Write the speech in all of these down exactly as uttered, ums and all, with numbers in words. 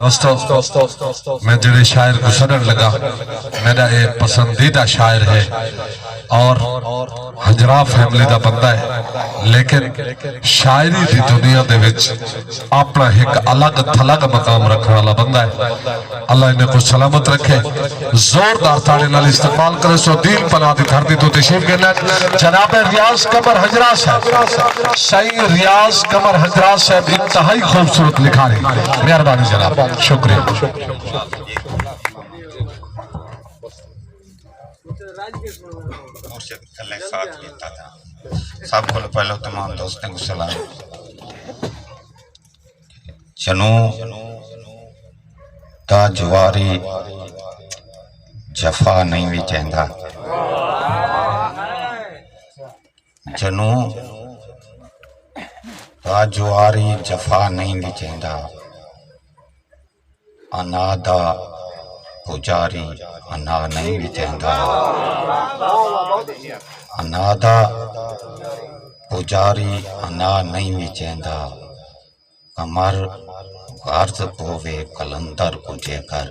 دوستو، میں جڑے شاعر کو سݙݨ لڳا، میݙا اے پسندیدہ شاعر ہے اور ہجرا فیملی دا بندہ ہے، لیکن شاعری دی دنیا دے وچ اپݨا ہک الگ تھلگ مقام رکھݨ والا بندہ ہے۔ اللہ انہیں کو سلامت رکھے۔ زوردار تاڑے نال استقبال کرے سو، دین پناہ دی دھرتی تو تشریف گھن۔ جناب ریاض قمر ہجرا صاحب، سائیں ریاض قمر ہجرا صاحب انتہائی خوبصورت لکھاری۔ مہربانی جناب، شکریہ۔ مرشد کلے ساتھ ݙتا تھا۔ سب کول پہلو تمام دوستیں کو سلام۔ جنوں دا جواری جفا نہیں وچیندا۔ جنوں دا جواری جفا نہیں وچیندا۔ انا دا پجاری انا نہیں وچیندا۔ انا دا پجاری انا نہیں وچیندا۔ قمر غرض پووے قلندر کوں جیکر،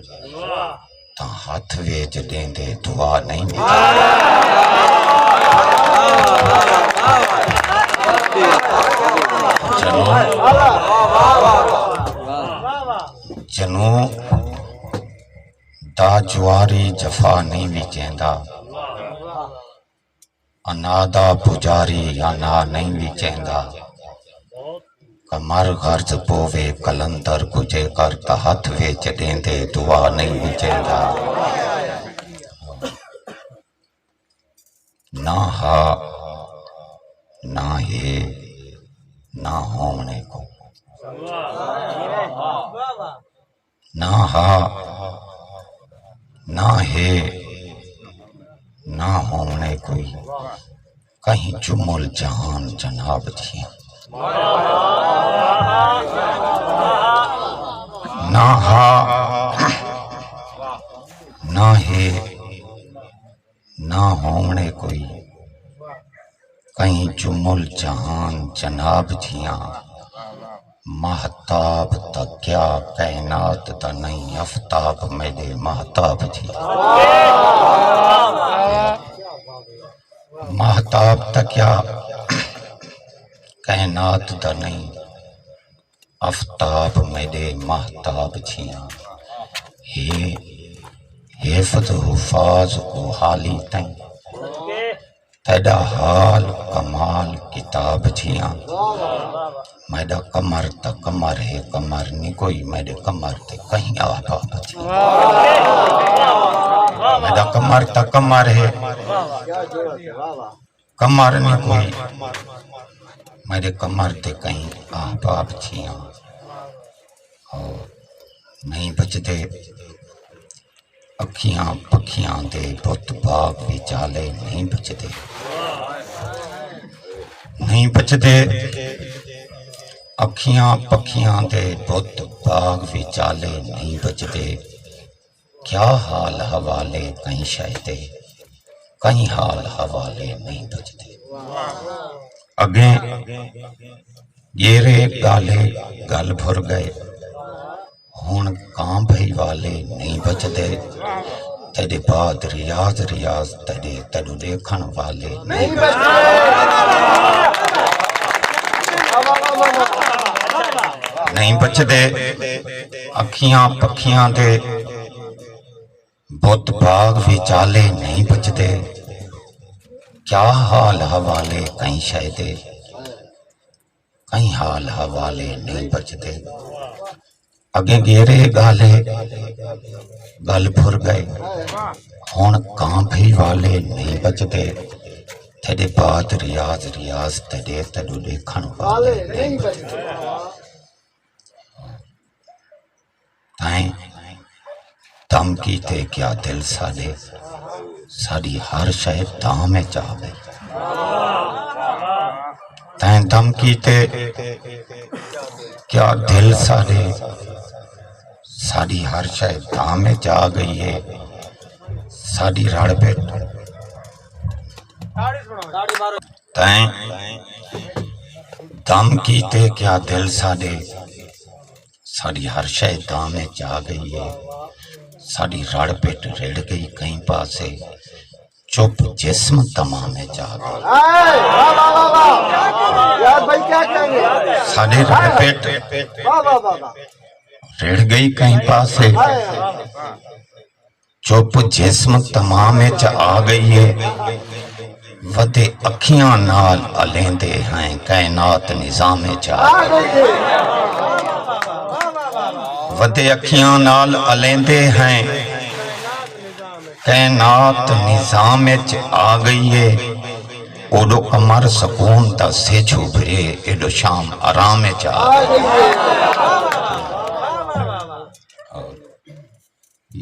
تاں ہتھ ویچ ݙیندے دعا نہیں ݙیندے۔ جنوں، جنوں دا جواری جفا نہیں وچیندا۔ انا دا پجاری انا نہیں وچیندا۔ قمر غرض پووے قلندر کوں جیکر، تاں ہتھ ویچ ݙیندے دعا نہیں وچیندا۔ نہ ہا، نہ ہے، نہ ہووݨے کوں۔ نہ ہا، نہ ہے، نہ ہووݨے کوئی، کہیں جمل جہان جناب دیاں۔ نہ ہا، نہ ہے، نہ ہووݨے کوئی، کہیں جمل جہان جناب جھیاں۔ مہتاب تکیا کائنات دا نہیں، آفتاب میݙے مہتاب جھیاں۔ مہتاب تکیا کائنات دا نہیں، آفتاب میݙے مہتاب جھیاں۔ ہے حفظ حفاظ کوں حالی تئیں، تیݙا حال کمال کتاب جھیاں۔ میݙا قمر تاں قمر ہے، قمر نی کوئی، میݙے قمر تے کہیں احباب جھیاں۔ میݙا قمر تاں قمر ہے، قمر نی کوئی، میݙے قمر تے کہیں احباب جھیاں۔ او نہیں بچدے، اکھیاں پکھیاں دے بت باغ وچالے نہیں بچدے۔ نہیں بچدے، اکھیاں پکھیاں دے بت باغ وچالے نہیں بچدے۔ کیا حال حوالے کہیں شے دے، کہیں حال حوالے نہیں بچدے۔ اڳیں ڄیرے ڳالھے ڳل بھر ڳئے، ہݨ کاں بھئی والے نہیں بچدے۔ تیݙے بعد ریاض ریاض تیݙے تیݙوں ݙیکھݨ والے نہیں بچدے۔ نہیں بچدے، اکھیاں پکھیاں دے بت باغ وچالے نہیں بچدے۔ کیا حال حوالے کہیں شے دے، کہیں حال حوالے نہیں بچدے۔ اڳیں ڄیرے ڳالھے ڳل بھر ڳئے، ہݨ کاں بھئی والے نہیں بچدے۔ تیݙے بعد ریاض ریاض تیݙے تیݙوں ݙیکھݨ والے نہیں بچدے۔ تیں دم کیتے کیا دل ساݙے، ساݙی ہر شے دام اچ آ ڳئی۔ تیں دم کیتے کیا دل ساݙے، ساݙی ہر شے دام اچ آ ڳئی ہے۔ ساݙی رڑ پٹ تیں دم کیتے کیا دل ساݙے، ساݙی ہر شے دام اچ آ ڳئی ہے۔ ساݙی رڑ پٹ رڑ ڳئی کہیں پاسے، چپ جسم تمام اچ آ ڳئی۔ ساݙی رڑ پٹ رڑ ڳئی کہیں پاسے، چپ جسم تمام اچ آ ڳئی ہے۔ ودے اکھیاں نال الیندے ہیں، کائنات نظام اچ آ ڳئی۔ ودے اکھیاں نال الیندے ہیں، کائنات نظام اچ آ ڳئی ہے۔ اوݙو قمر سکون دا سجھ ابھرے، ایݙو شام آرام اچ آ ڳئی ہے۔ اور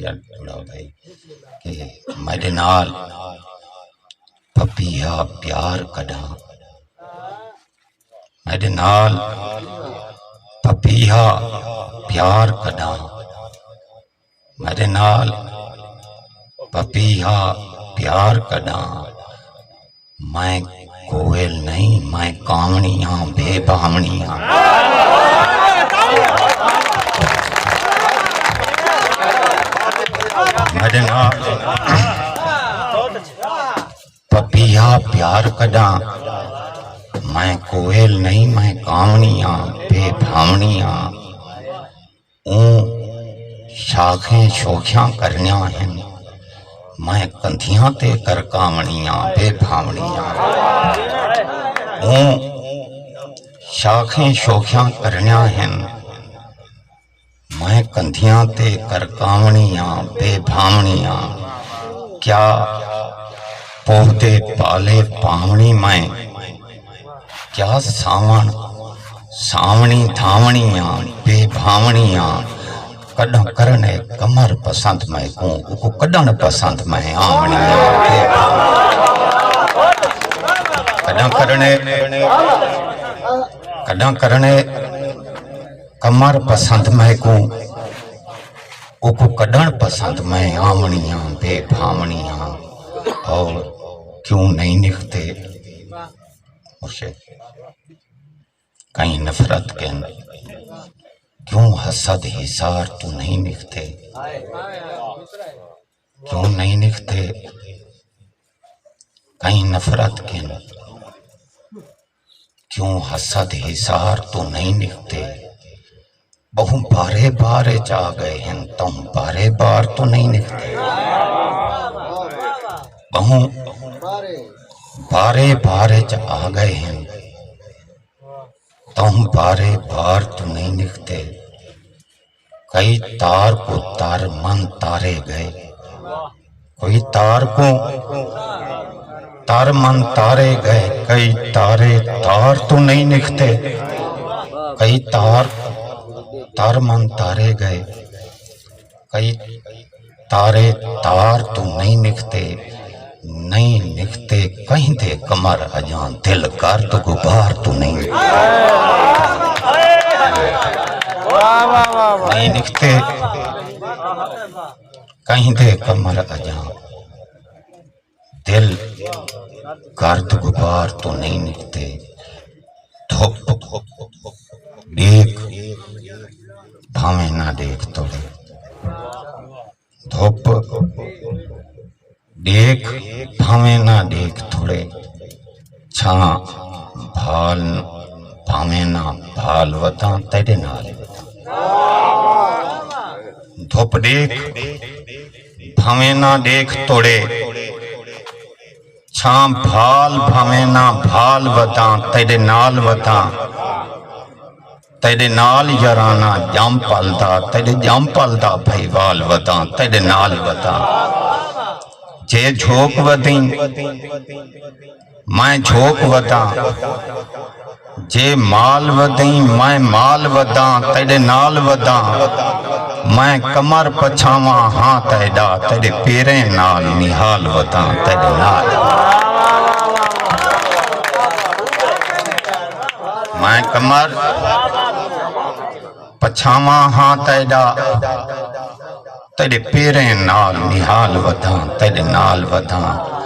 یار تھوڑا بھائی کہ میݙے نال پپیہا پیار کݙاں، میݙے نال پپیہا پیار کݙاں، میݙے نال پپیہا پیار کݙاں۔ میں کوئل نہیں، میں کاوݨی ہاں، بے بھاوݨی ہاں۔ میݙے نال پپیہا پیار کݙاں۔ میں کوئل نہیں، میں کاوݨی ہاں، بے بھاوݨی ہاں۔ اوں شاخیں شوخیاں کرݨیاں ہن، میں کندھیاں تے کرکاوݨیاں، بے بھاوݨیاں۔ اوں شاخیں شوخیاں کرݨیاں ہن، میں کندھیاں تے کرکاوݨیاں، بے بھاوݨیاں۔ کیا پوہدے پالے پاوݨی میں، کیا ساوݨ ساوݨی دھاوݨی آں، بے بھاوݨی آں۔ کݙاں کرݨے قمر پسند میکوں، اوکوں کݙݨ پسند میں آوݨی آں، بے بھاوݨی۔ کݙاں کرݨے، کݙاں کرݨے قمر پسند میکوں، اوکوں کݙݨ پسند میں آوݨی آں، بے بھاوݨی آں۔ اور کیوں نہیں نکھتے؟ مرشد۔ کہیں نفرت کن، کیوں حسد حصار توں نہیں نکھتے؟ کیوں نہیں نکھتے؟ کہیں نفرت کن، کیوں حسد حصار توں نہیں نکھتے؟ ٻہوں بارے بار اچ آ ڳئے ہن، تہوں بارے بار توں نہیں نکھتے۔ ٻہوں بارے بار اچ آ ڳئے ہن، تہوں بارے بار توں نہیں نکھتے۔ کئی تار کوں تار من تارے ڳئے، کئی تار کوں تار من تارے ڳئے، کئی تارے تار توں نہیں نکھتے۔ کئی تار تار من تارے ڳئے، کئی تارے تار توں نہیں نکھتے، نہیں نکھتے کہیں دے قمر اڄاں، دل گرد غبار توں نہیں نکھتے۔ نہیں نکھتے کہیں دے قمر اڄاں، دل گرد غبار توں نہیں نکھتے۔ دھپ ݙیکھ بھاویں نہ ݙیکھ توڑے، دھپ ݙیکھ بھاویں نہ ݙیکھ توڑے، چھاں بھال بھاویں نہ بھال وداں، تیݙے نال وداں۔ دھپ ݙیکھ بھاویں نہ ݙیکھ توڑے، چھاں بھال بھاویں نہ بھال وداں، تیݙے نال وداں۔ تیݙے نال یارانہ ڄم پل دا، تیݙے ڄم پل دا بھائیوال وداں، تیݙے نال وداں۔ جے جھوک ودیں، میں جھوک وداں۔ جے مال ودیں، میں مال وداں، تیݙے نال وداں۔ میں قمر پچھاواں ہاں تیݙا، تیݙے پیریں نال نہال وداں، تیݙے نال۔ میں قمر پچھاواں ہاں تیݙا، تیݙے پیریں نال نہال وداں، تیݙے نال وداں۔